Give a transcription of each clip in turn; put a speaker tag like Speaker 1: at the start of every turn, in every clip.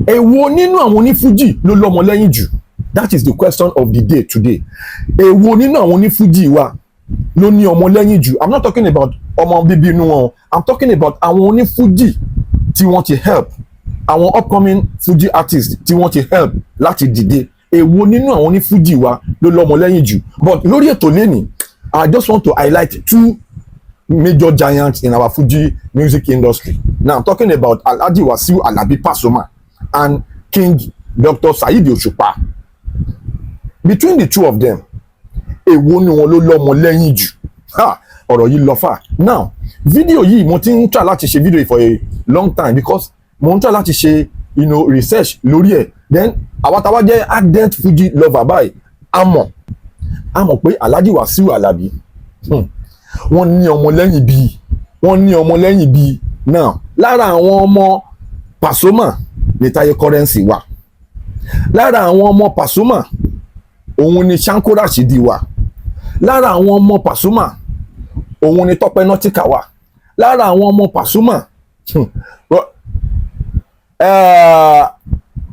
Speaker 1: Èwo nínú àwọn onífújì ló lọ́mọ lẹ́yìn jù? That is the question of the day today. Èwo nínú àwọn onífújì wa ló ní ọmọ lẹ́yìn jù? I'm not talking about ọmọ bíbí inú wọn, I'm talking about àwọn onífújì tí wọ́n ti help, àwọn upcoming Fuji artists tí wọ́n ti help láti dìde. Èwo nínú àwọn onífújì wa ló lọ́mọ lẹ́yìn jù? But lórí ètò lẹ́nìí, I just want to highlight two major giants in our Fuji music industry. Now, I'm talking about Alhaji Wasiu Alabi Pasuma and King Dr. Saheed Òṣùpá. Between the two of them, èwo ni wọn ló lọ́mọ lẹ́yìn jù? Ha, ọ̀rọ̀ yìí lọ fà. Now, fídíò yìí, mo ti ń try láti ṣe fídíò yìí for a long time because mo ń try láti ṣe research lórí ẹ̀. Then àwa táwa jẹ́ ardent Fuji lover báyìí, a mọ̀ pé Alhaji Wasiu Alabi, wọ́n ní ọmọ lẹ́yìn bíi, wọ́n ní ọmọ lẹ́yìn bíi. Now, lára àwọn ọmọ Pasuma ní Taye Currency wà. Lára àwọn ọmọ Pasuma, òun ni Shanko Rashidi wà. Lára àwọn ọmọ Pasuma, òun ni Tọ́pẹ́ Nautica wà. Lára àwọn ọmọ Pasuma,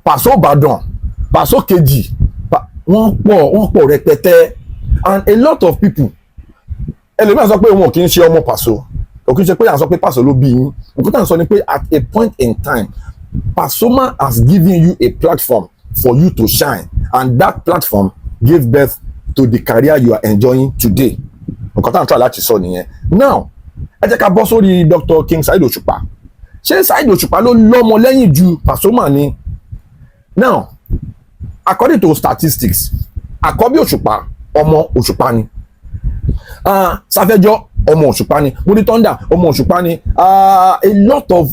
Speaker 1: Paso Ìbàdàn, Paso kejì, wọ́n pọ̀, wọ́n pọ̀ rẹpẹtẹ. And a lot of people, ẹlòmíràn sọ pé wọn kì í ṣe ọmọ Paso. Kò kì í ṣe pé à ń sọ pé Paso ló bí yín. Nǹkan tá à ń sọ ni pé at a point in time, Pasuma has given you a platform for you to shine, and that platform gave birth to the career you are enjoying today. Nǹkan tá à ń try láti sọ nìyẹn. Now, ẹ jẹ́ ká bọ́ sórí Dr. King Saheed Òṣùpá. Ṣé Saheed Òṣùpá ló lọ́mọ lẹ́yìn ju Pasuma ni? Now, according to statistics, àkọ́bí Òṣùpá, ọmọ Òṣùpá ni. Sáfẹ́jọ́, ọmọ Òṣùpá ni. Múrí Thunder, ọmọ Òṣùpá ni. A lot of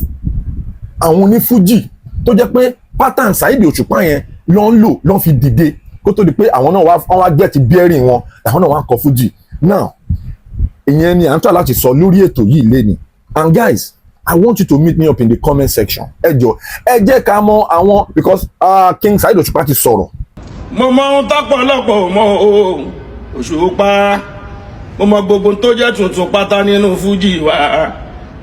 Speaker 1: àwọn onífújì tó jẹ́ pé pattern Saheed Òṣùpá yẹn ló ń lò, ló ń fi dìde, kó tó di pé àwọn náà wá, wọ́n wá get bearing wọn, àwọn náà wá ń kọ fújì. Now, ìyẹn ni à ń try láti sọ lórí ètò yìí léni. And guys, I want you to meet me up in the comment section. Ẹ jọ, ẹ jẹ́ ká mọ̀ àwọn, because King Saheed Òṣùpá ti sọ̀rọ̀.
Speaker 2: Mo mọ ohun tọ́pọ̀lọpọ̀ mọ o, Òṣùpá. Mo mọ gbogbo tó jẹ́ tuntun pátá nínú fújì wa.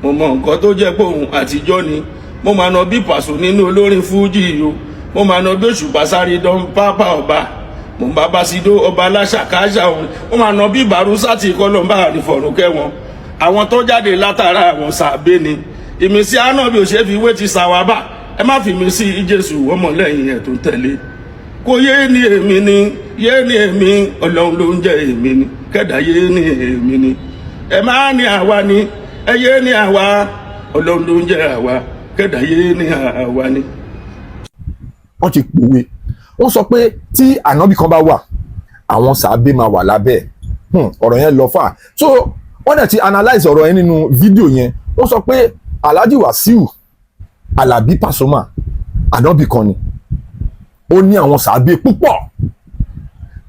Speaker 2: Mo mọ nǹkan tó jẹ́ pòun àtijọ́ ni. Mo máa nà bí Pàṣọ nínú olórin fújì o. Mo máa nà bí Òṣùpá sáré dán pápá ọba. Mo bá Basido ọba aláṣàkáṣà òun. Mo máa nà bí Bàrúsà tí kọlọ́mbà àrífọ̀rùn kẹwọn. Àwọn tó jáde látara àwọn sàbẹ̀ ni ìmísí ànábì ò ṣe fi wé ti sàwábà. Ẹ má fi mí sí Jésù ọmọlẹ́yìn ẹ̀ tó ń tẹ̀lé. Kò yé ni èmi ni, yé ni èmi. Ọlọ́run ló ń jẹ́ èmi ni. Kẹ́dà yé ni èmi ni. Ẹ má ní àwa ni, ẹ yé ni àwa. Ọlọ́run ló ń jẹ́ àwa. Kẹ́dà yé ni àwa ni.
Speaker 1: Wọ́n ti pòwe, wọ́n sọ pé tí ànábì kan bá wà, àwọn sàábé máa wà lábẹ́ ẹ̀. Ọ̀rọ̀ yẹn lọ fà. So wọ́n dẹ̀ ti analyse ọ̀rọ̀ yẹn nínú fídíò yẹn. Wọ́n sọ pé Alhaji Wasiu Alabi Pasuma, ànábì kan ni, ó ní àwọn sàábé púpọ̀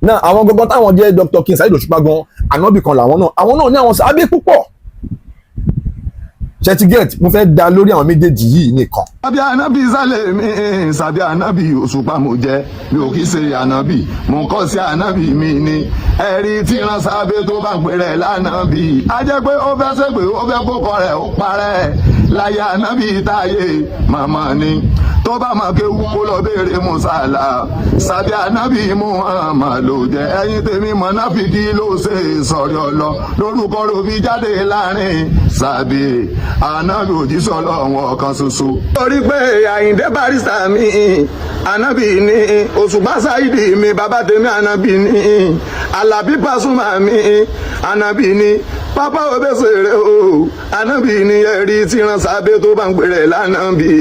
Speaker 1: náà. Àwọn gangan táwọn jẹ́ Dr. King Saheed Òṣùpá gan, ànábì kan làwọn náà. Àwọn náà ní àwọn sàábé púpọ̀. Ṣé ẹ ti get? Mo fẹ́ da lórí àwọn méjèèjì yìí nìkan.
Speaker 3: Sàbí ànábì sálẹ̀ mi, sàbí ànábì Òṣùpá mo jẹ́. Mi ò kì í ṣe ànábì, mo ń kọ́ sí ànábì mi ni. Ẹ̀rí tí rán sábẹ́ tó bá ń pè rẹ̀ lánàbì, á jẹ́ pé ó fẹ́ ṣègbè, ó fẹ́ kókọ rẹ̀ ó parẹ́ láyé. Ànábì táyé màmá ni, tó bá máa kéwú, kó lọ béèrè musala. Sàbí ànábì Muhammad ló jẹ́. Ẹ̀yin tèmi, mọ̀nàfíkì ló ṣe sọ̀rọ̀ ọlọ lórúkọ ló fi jáde láàrin sàbí ànábì òjíṣẹ́ Ọlọ́run ọ̀kan ṣoṣo. Torí pé Àyìndé Barrister mi, ànábì ní. Òṣùpá Sáìdì mi, bàbá tèmi, ànábì ní. Àlàbí Pasuma mi, ànábì ní. Pápá Obesere o, ànábì ní. Ẹ̀rí tí rán sábẹ́ tó bá ń pèrè lánàbì,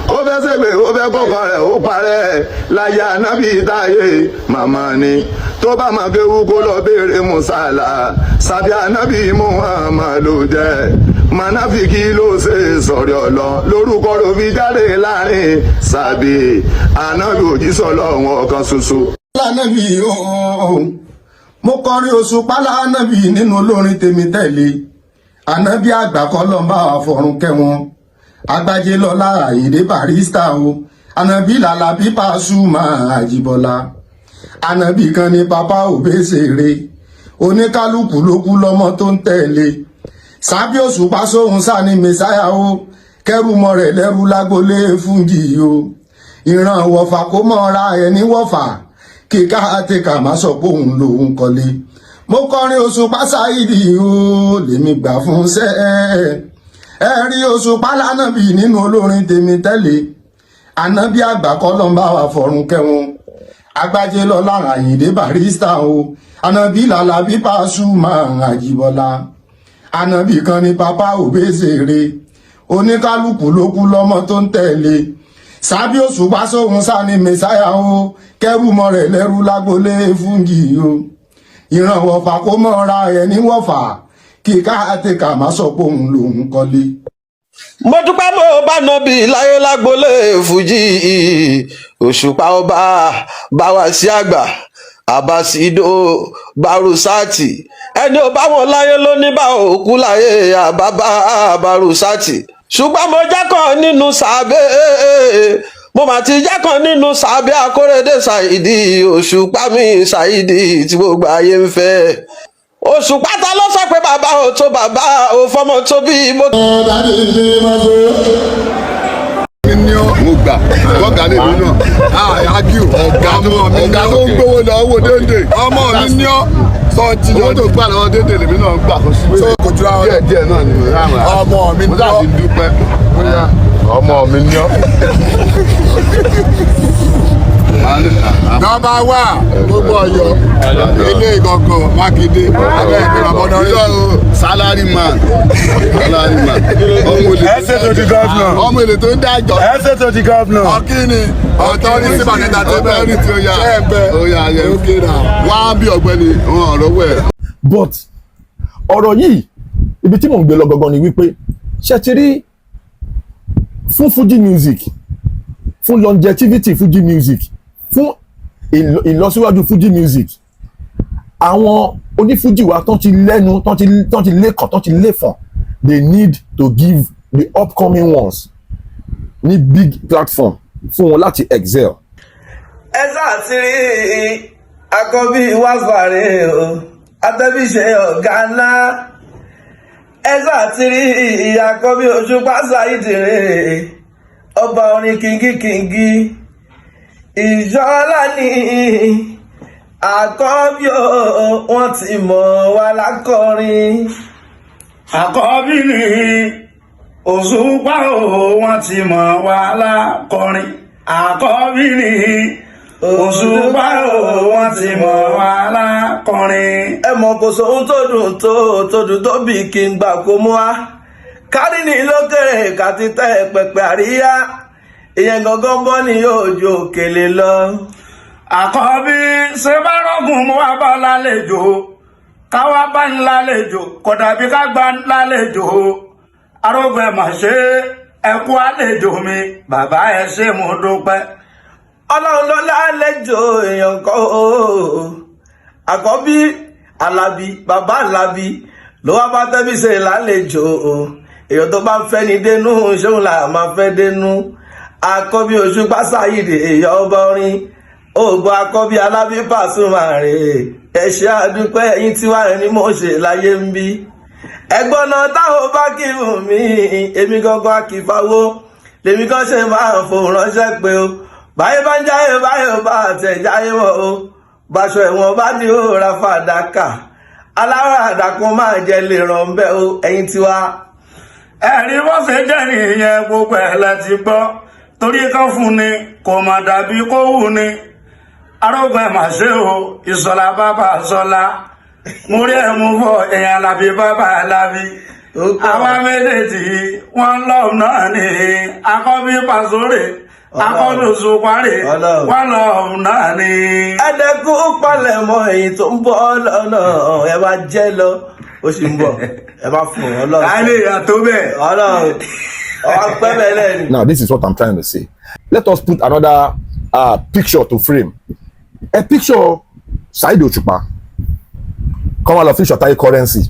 Speaker 3: ó fẹ́ ṣègbè, ó fẹ́ kọ́kọ́ rẹ̀ ó parẹ́ láyé. Ànábì táyé màmá ni, tó bá máa kéwú, kó lọ béèrè musala. Sàbí ànábì Muhammad ló jẹ́. Mọ̀nàfíkì ló ṣe sọ̀rọ̀ ọ̀lọ́ lórúkọ ló fi jáde láàrin sàbí ànábì òjíṣẹ́ Ọlọ́run ọ̀kan ṣoṣo.
Speaker 4: Lánàbì ooo, mo kọrin Òṣùpá lánàbì nínú olórin tèmi tẹ̀lé. Ànábì àgbà kọ́ ló ń bá wa fọ̀run kẹ́wọn. Agbájé Lọ́lá Àyìndé Barrister o, ànábì Làlàbí Pasuma Àjíbọ́lá, ànábì kan ní. Papa Òbésèré, oníkálukú ló kú lọ́mọ tó ń tẹ̀lé. Sábì Òṣùpá sóhun sani mẹsáyà o, kẹrù mọ rẹ̀ lẹ́rú lágbolé fújì o. Ìran wọ̀fà kó mọ́ra ẹni wọ̀fà, kíká àtẹkà má sọ pé òun lòun kọ́lé. Mo kọrin Òṣùpá Saheed o, lèmi gbà fún sẹ́ ẹ rí. Òṣùpá lánàbì nínú olórin tèmi tẹ́lẹ̀. Ànábì àgbà kọ́ ló ń bá wa fọ̀run kẹ́wọn. Agbájé Lọ́lá Àyìndé Barrister o, Ànábì Làlàbí Pasuma Àjíbọ́lá, Ànábì kan ní Papa Òbésèré. Oníkálukú ló kú lọ́mọ tó ń tẹ̀lé sábì. Òṣùpá sóhun sani mẹsáyà o, kẹrù mọ rẹ̀ lẹ́rú lágbolé fúnjì o. Ìrànwọ́fà kó mọ́ra ẹni wọ́fà, kíká àtẹkà má sọ pé òun lòun kọ́lé.
Speaker 5: Mo dúpẹ́ mo bá nọbì láyé lágbolé fújì. Òṣùpá ọba báwa sí àgbà àbàsídò barusati, ẹni ò bá wọn láyé ló ní bá òkú láyé àbábá barusati. Ṣùgbọ́n mo jẹ́ kan nínú sàbẹ̀, mo mà ti jẹ́ kan nínú sàbẹ̀ Akórèdé Saheed Òṣùpá mi, Saheed tí gbogbo ayé ń fẹ́. Òṣùpá, ta ló sọ pé bàbá ò tó bàbá ò fọmọ tó bí mo.
Speaker 3: Mo gbà ọ̀gá lèmi náà agiu ọ̀gá ọ̀gá tó ń gbowó lọ owó déndé.
Speaker 6: Ọmọ mi ní ọ sọ ti
Speaker 3: Owó tó gbà lọ́wọ́ déndé lèmi náà gbà.
Speaker 6: So kò jura wọn.
Speaker 3: Díẹ̀ díẹ̀ náà ni mo rà wá.
Speaker 6: Ọmọ mi
Speaker 3: Mo
Speaker 6: ní
Speaker 3: sáà
Speaker 6: ọ.
Speaker 3: ti dúpẹ́ bóyá ọmọ mi ní ọ.
Speaker 6: Number one, gbogbo Ọ̀yọ́, ilé ìgangan Mákindé abẹ́ ìgbé bàbá ọdọọdún.
Speaker 3: Irọ́ o, salary man, salary man, ọmọ olè.
Speaker 7: Ẹ ṣe to the governor.
Speaker 3: Ọmọ èlé tó ń dájọ́.
Speaker 7: Ẹ ṣe to the governor.
Speaker 6: Ọkíni Authority Entertainment.
Speaker 3: Authority, ó yá.
Speaker 6: Ṣé ẹ bẹ?
Speaker 3: Ó yá yẹ.
Speaker 6: Okay now.
Speaker 3: Wá bí ọ̀gbẹ́ni wọn ọ̀rọ̀ wẹ̀.
Speaker 1: But ọ̀rọ̀ yìí, ibi tí mò ń gbé lọ gangan ni wípé, ṣe ti rí, fún Fuji music, fún longevity Fuji music, fún ìlọsíwájú Fuji music, àwọn onífújì wa tán ti lẹ́nu, tán ti lẹ́kàn, tán ti lẹ́fọ̀n, they need to give the upcoming ones ní big platform fún wọn láti excel.
Speaker 5: Ẹ sáà ti rí àkọ́bí wàfàrẹ́ o, àtẹ̀bíṣe ọ̀gá ńlá. Ẹ sáà ti rí àkọ́bí Òṣùpá Saheed rè, ọba orin kìngíkìngí ìṣọ́lá ní àkọ́bí o, wọ́n ti mọ̀ wá lákọrin.
Speaker 2: Àkọ́bí ni Òṣùpá o, wọ́n ti mọ̀ wá lákọrin. Àkọ́bí ni Òṣùpá o, wọ́n ti mọ̀ wá lákọrin.
Speaker 5: Ẹ mọ̀, kò sóhun tó dùn tó tó dùn tó bí kí n gbà kó mú wa kárí ní lókèrè kàti tẹ́ pẹpẹ àríyá, ìyẹn gangan bọ́ ni yóò ju òkèlè lọ.
Speaker 2: Àkọ́bí ṣe bá rọ́gùn mú wá bá lálejò, káwá bá ń lálejò kò dàbí ká gbá ń lálejò. Arógbó ẹ̀ mà ṣe, ẹ̀kú àlejò mi, bàbá ẹ̀ ṣe, mo dúpẹ́.
Speaker 5: Ọlọ́run ló lálejò, èèyàn kọ́ o. Àkọ́bí Alábí, bàbá Alábí ló wá bá tẹ́bí ṣe lálejò o. Èèyàn tó bá ń fẹ́ ni dénú, ṣóun là máa fẹ́ dénú. Àkọ́bí Òṣùpá Saheed, èèyàn ọba orin ògbó, àkọ́bí Alábí Pasuma rè, ẹ ṣé àdúpẹ́. Ẹ̀yin tí wàá ní mo ṣe láyé ń bí ẹ̀gbọ́n náà táwọn bá kírun mi, èmi gangan akífawó lèmi kan ṣe máa ń fòun ránṣẹ́ pé o. Báyé bá ń jáyé, báyé bá tẹ̀ jáyé wọ̀ o, báṣọ ẹ̀wọ̀n bá ní ó ra fàdákà alára àdàkùn máa jẹ lè ràn bẹ́ẹ̀ o, ẹ̀yin tiwa.
Speaker 2: Ẹ̀rí bó ṣe jẹ́ nìyẹn, gbogbo ẹ̀ lẹ ti gbọ́, torí kan fún ni kò mà dàbí kó wù ni. Arógbó ẹ̀ mà ṣe o, Ìṣọ̀lá bàbá Ṣọlá, mo rí ẹ̀ mú fọ èèyàn Alábí, bàbá Alábí. Àwa méjèèjì wọn lọ́ọ̀ náà ni akọ́bí Pàṣórè, akọ́bí Òṣùpárè, wọn lọ́ọ̀ náà ni.
Speaker 5: Ẹ̀ẹ́dẹ́kun palẹ̀mọ́ èyí tó ń bọ̀ lọ́nà, ẹ bá jẹ́ lọ, ó sì ń bọ̀, ẹ bá fún ọ lọ́run.
Speaker 2: Láìlè yàtọ̀ bẹ́ẹ̀.
Speaker 5: Ọlọ́run ọwọ́ pẹ́ bẹ́ẹ̀ lẹ́nu.
Speaker 1: Now, this is what I'm trying to say. Let us put another picture to frame. A picture Saheed Òṣùpá. Come on, feature Taye Currency.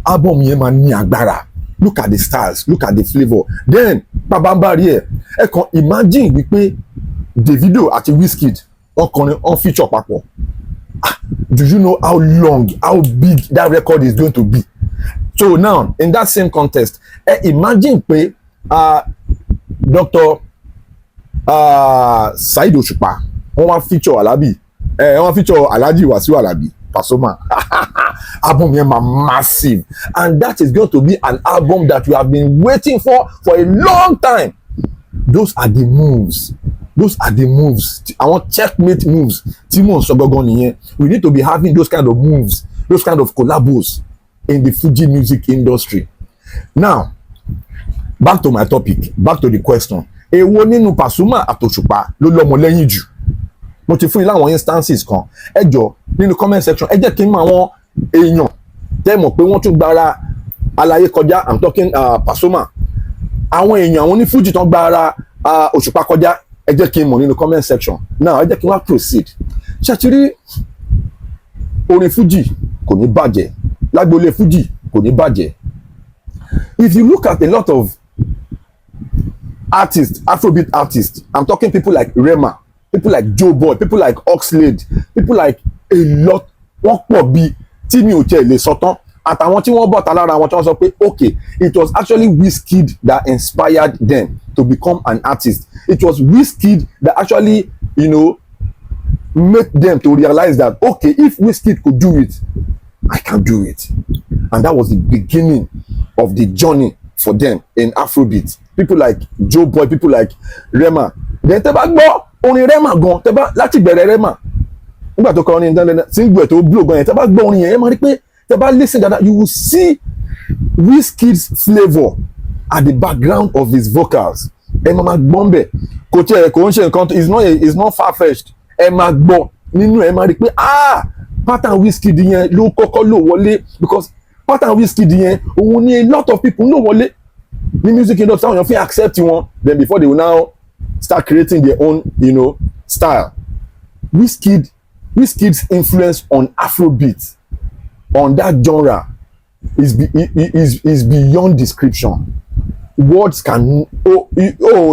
Speaker 1: Album yẹn máa ní agbára. Look at the stars, look at the flavour. Then, pabambari ẹ̀, ẹ kàn imagine wípé Davido àti Wizkid wọ́n kọrin, wọ́n feature papọ̀. Ah, do you know how long, how big that record is going to be? So now, in that same context, ẹ imagine pé Dr. Saheed Òṣùpá, wọ́n wá feature Alabi, ẹ wọ́n feature Alhaji Wasiu Alabi Pasuma, album yẹn ma massive, and that is going to be an album that we have been waiting for a long time. Those are the moves, those are the moves, àwọn checkmate moves tí mò ń sọ gangan nìyẹn. We need to be having those kind of moves, those kind of collabos in the Fuji music industry. Now, back to my topic, back to the question: èwo nínú Pasuma àtòṣùpá ló lọ́mọ lẹ́yìn jù? Mo ti fún yín láwọn instances kan. Ẹ jọ, nínú comment section, ẹ jẹ́ kí n mọ àwọn èèyàn tẹ́ mọ̀ pé wọ́n tún gbára àlàyé kọjá. I'm talking Pasuma. Àwọn èèyàn, àwọn onífújì tán gba ara Òṣùpá kọjá, ẹ jẹ́ kí n mọ̀ nínú comment section. Now, ẹ jẹ́ kí n wá proceed. Ṣé ti rí orin fújì kò ní bàjẹ́, lágboolé fújì kò ní bàjẹ́. If you look at a lot of artists, Afrobeat artists, I'm talking people like Rema, people like Joe Boy, people like Oxlade, people like a lot, wọ́n pọ̀ bíi tí mi ò tiẹ̀ lè sọ tán, àtàwọn tí wọ́n bọ̀ta lára wọn tí wọ́n sọ pé, okay, it was actually Wizkid that inspired them to become an artist. It was Wizkid that actually make them to realize that, okay, if Wizkid could do it, I can do it. And that was the beginning of the journey for them in Afrobeat. People like Joe Boy, people like Rema. Then tẹ́ bá gbọ́ orin Rema gan, tẹ́ bá láti bẹ̀rẹ̀ Rema nígbà tó kọ orin dandan single ẹ̀ tó blow gan yẹn, tẹ́ bá gbọ́ orin yẹn, ẹ máa rí pé tẹ́ bá listen dada, you will see Wizkid's flavour at the background of his vocals. Ẹ máa ma gbọ́n bẹ̀, kò tiẹ̀ kò ń ṣe nǹkan, it's not far fetched. Ẹ máa gbọ́ nínú, ẹ máa rí pé, ah, pattern Wizkid yẹn ló kọ́kọ́ lò wọlé, because pattern Wizkid yẹn, òun ni a lot of people lò wọlé ní music industry, táwọn èèyàn fi accept wọn. Then before they will now start creating their own style. Wizkid's influence on Afrobeat, on that genre, is beyond description. Words can oh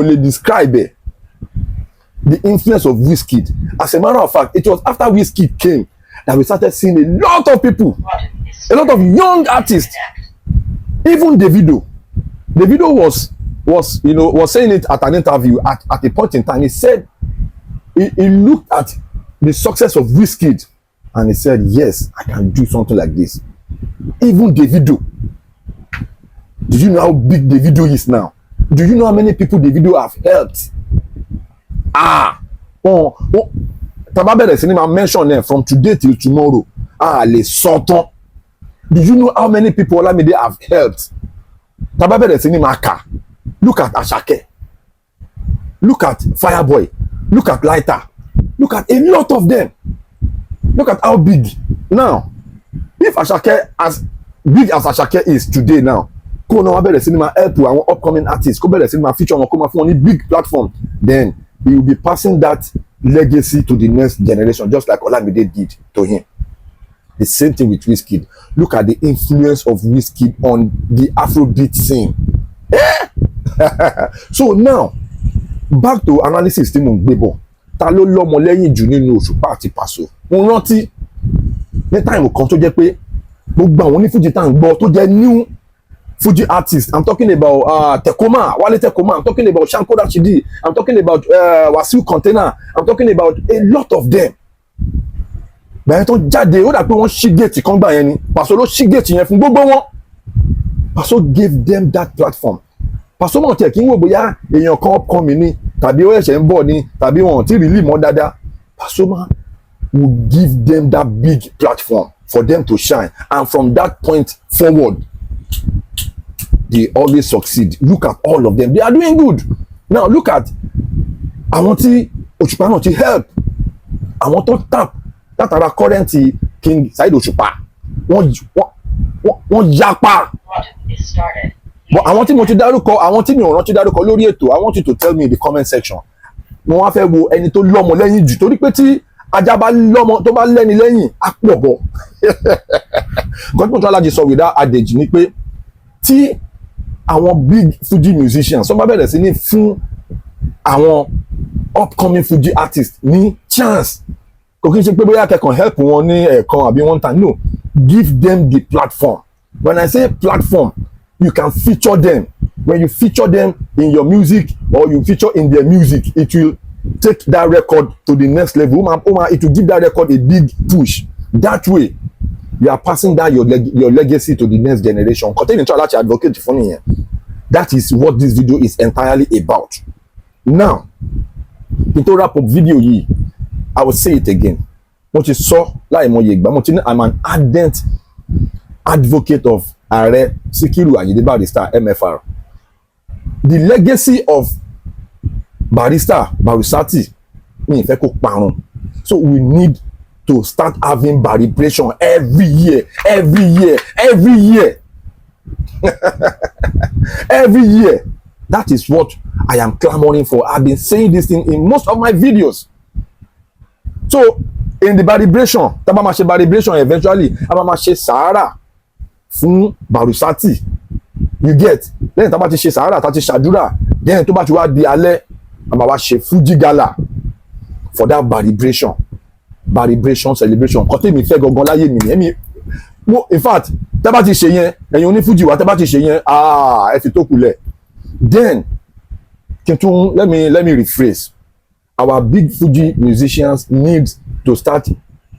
Speaker 1: lè describe it, the influence of Wizkid. As a matter of fact, it was after Wizkid came that we started seeing a lot of people, a lot of young artists, even Davido. Davido was you know was saying it at an interview at a point in time. He said he looked at the success of Wizkid and he said, "Yes, I can do something like this." Even Davido. Do you know how big Davido is now? Do you know how many people Davido have helped? Ah, wọn wọn tá bá bẹ̀rẹ̀ sí ni máa mention them from today till tomorrow, a lè sọ tán. Do you know how many people Olamide have helped? Tá bá bẹ̀rẹ̀ sí ni máa kà, look at Asake, look at Fireboy, look at Lighter, look at a lot of them. Look at how big now. If Asake, as big as Asake is today now, kó náà wá bẹ̀rẹ̀ sí ni máa help àwọn upcoming artists, kó bẹ̀rẹ̀ sí ni máa feature wọn, kó máa fún wọn ní big platform, then he will be passing that legacy to the next generation, just like Olamide did to him. The same thing with Wizkid. Look at the influence of Wizkid on the Afrobeat scene. Eh? So now, back to analysis tí mo ń gbé bọ̀: ta ló lọ́mọ lẹ́yìn jù nínú Òṣùpá àti Pàṣọ? Mo rántí ní time kan tó jẹ́ pé gbogbo àwọn onífújì tá à ń gbọ́ tó jẹ́ new Fuji artist, I'm talking about Tekoma, Wale Tekoma, I'm talking about Shanko Rashidi, I'm talking about Wasiu Container, I'm talking about a lot of them. Bẹ́ẹ̀ tó jáde, ó dà pé wọ́n ṣí gate kan gbà yẹn ni. Pàṣọ ló ṣí gate yẹn fún gbogbo wọn. Pàṣọ gave them that platform. Pàṣọ mọ̀ tiẹ̀ kí n wò bóyá èèyàn kan upcoming ni, tàbí ó ẹ̀ṣẹ̀ ń bọ̀ ni, tàbí wọn ò tí ì really mọ̀ dáadáa. Pasuma will give them that big platform for them to shine, and from that point forward, they always succeed. Look at all of them, they are doing good now. Look at àwọn tí Òṣùpá náà ti help, àwọn tó tap látara current King Saheed Òṣùpá, wọ́n yapa. But àwọn tí mo ti dárúkọ, àwọn tí mi ò rántí dárúkọ lórí ètò, I want you to tell me in the comment section. Mo wá fẹ́ wo ẹni tó lọ́mọ lẹ́yìn jù, torí pé tí ajá bá lọ́mọ, tó bá lẹ́ni lẹ́yìn, á pọ̀ bọ̀. Nǹkan tí mo tún alájí sọ with that adage ni pé tí àwọn big Fuji musicians wọ́n bá bẹ̀rẹ̀ sí ní fún àwọn upcoming Fuji artists ní chance, kò kí n ṣe pé bóyá kẹkàn help wọn ní ẹ̀ẹ̀kan àbí one time. No, give them the platform. When I say platform, you can feature them. When you feature them in your music or you feature in their music, it will take that record to the next level. Ó máa it will give that record a big push. That way you are passing down your legacy to the next generation. Continue to láti advocate fún nìyẹn. That is what this video is entirely about. Now, kí n tó wrap up video yìí, I will say it again. Mo ti sọ láìmọye ìgbà, mo ti ní I'm an ardent advocate of Ààrẹ Sikiru Ayinde Barrister MFR. The legacy of Barrister Barusati, mi ì fẹ́ kó parun. So we need to start having Baribration every year, every year, every year, every year. That is what I am clamoring for. I've been saying this thing in most of my videos. So in the Baribration, tá bá máa ṣe Baribration eventually, a máa máa ṣe sàárà fún Barusati, you get? Lẹ́yìn tá bá ti ṣe sàárà, tá ti ṣàdúrà, then tó bá ti wá di alẹ́, a máa wá ṣe Fuji gala for that Baribration celebration. Nǹkan tèmi fẹ́ gangan láyé mi nìyẹn. Mi mo, in fact, tá bá ti ṣe yẹn, ẹ̀yin onífújì wa, tá bá ti ṣe yẹn, ah, ẹ fi tó kulẹ̀. Then kí n tún let me rephrase. Our big Fuji musicians need to start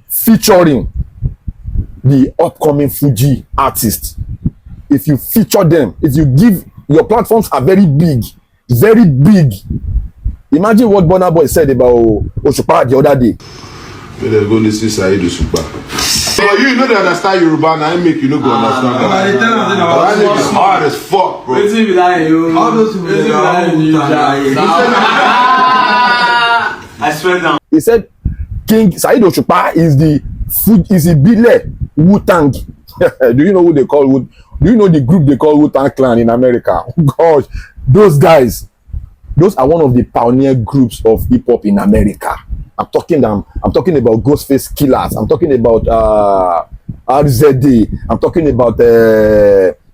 Speaker 1: featuring the upcoming Fuji artists. If you feature them, if you give, your platforms are very big, very big. Imagine what Burna Boy said about Òṣùpá the other day.
Speaker 8: Make dem go listen Saheed Òṣùpá. But you no dey understand Yoruba, na im make you no go understand am.
Speaker 9: I dey tell am say na
Speaker 8: But that
Speaker 9: small
Speaker 8: nigga
Speaker 9: small.
Speaker 8: hard as fuck, bro.
Speaker 9: Wetin be that you?
Speaker 10: All those people
Speaker 9: Wetin be
Speaker 10: dey
Speaker 9: that you?
Speaker 10: I swear down.
Speaker 1: He said King Saheed Òṣùpá is the food is Ibile Wu-Tang. Do you know who they call Wu? Do you know the group they call Wu-Tang Clan in America? Gosh, those guys, those are one of the pioneer groups of hip hop in America. I'm talking about Ghostface Killers. I'm talking about RZA. I'm talking about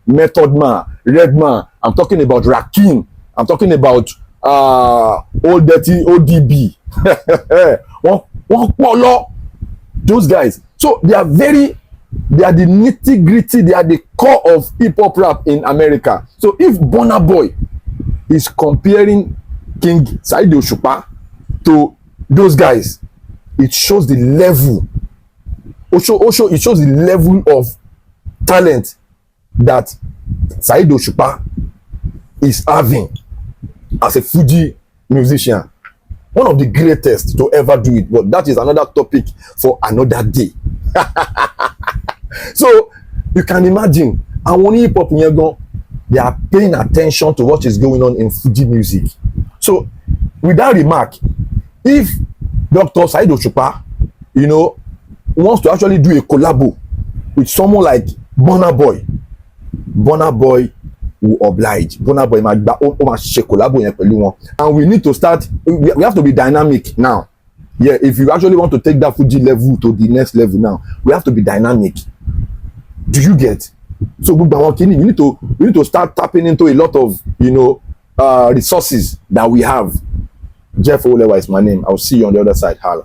Speaker 1: Method Man, Redman. I'm talking about Rakim. I'm talking about Old Dirty ODB. Wọ́n pọ̀ lọ, those guys. So they are the nitty gritty, they are the core of hip hop rap in America. So if Burna Boy is comparing King Saheed Òṣùpá to those guys, it shows the level ó show it shows the level of talent that Saheed Òṣùpá is having as a Fuji musician, one of the greatest to ever do it. But that is another topic for another day. So you can imagine, àwọn oní hip hop yẹn gan, they are paying attention to what is going on in Fuji music. So with that remark, if Dr. Saheed Òṣùpá wants to actually do a collabo with someone like Burna Boy, Burna Boy will oblige. Burna Boy máa gba, ó máa ṣe collabo yẹn pẹ̀lú wọn. And we need to start we have to be dynamic now. Yeah, if you actually want to take that Fuji level to the next level now, we have to be dynamic. Do you get? So gbogbo àwọn kìíní, you need to start tapping into a lot of resources that we have. Jeff Olewa is my name. I will see you on the other side. Holla.